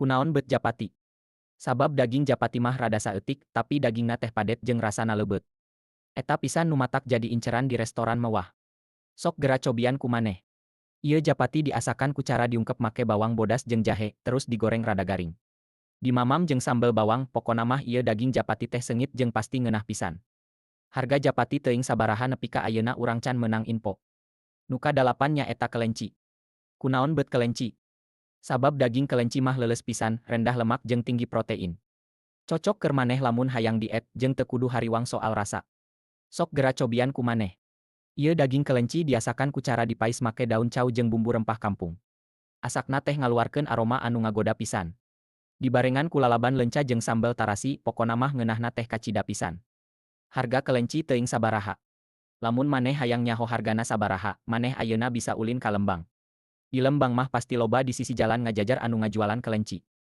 Kunaon bet japati? Sabab daging japati mah rada saeutik, tapi dagingna teh padet jeung rasana leubeut. Eta pisan nu matak jadi inceran di restoran mewah. Sok gera cobian ku maneh. Ieu japati diasakan ku cara diungkep make bawang bodas jeung jahe, terus digoreng rada garing. Dimamam jeung sambel bawang, pokona mah ieu daging japati teh seungit jeung pasti ngeunah pisan. Harga japati teuing sabaraha nepi ka ayeuna urang can meunang info. Nu kadalapan nyaeta kelenci. Kunaon bet kelenci? Sabab daging kelenci mah leuleus pisan, rendah lemak jeung tinggi protein. Cocok keur maneh lamun hayang diet jeung teu kudu hariwang soal rasa. Sok gera cobian ku maneh. Ieu daging kelenci diasakan ku cara dipais make daun cau jeung bumbu rempah kampung. Asakna teh ngaluarkeun aroma anu ngagoda pisan. Dibarengan ku lalaban leunca jeung sambel tarasi, pokona mah ngeunahna teh kacida pisan. Harga kelenci teuing sabaraha. Lamun maneh hayang nyaho hargana sabaraha, maneh ayeuna bisa ulin ka Lembang. Di Lembang mah pasti loba di sisi jalan ngajajar anu ngajualan kelenci.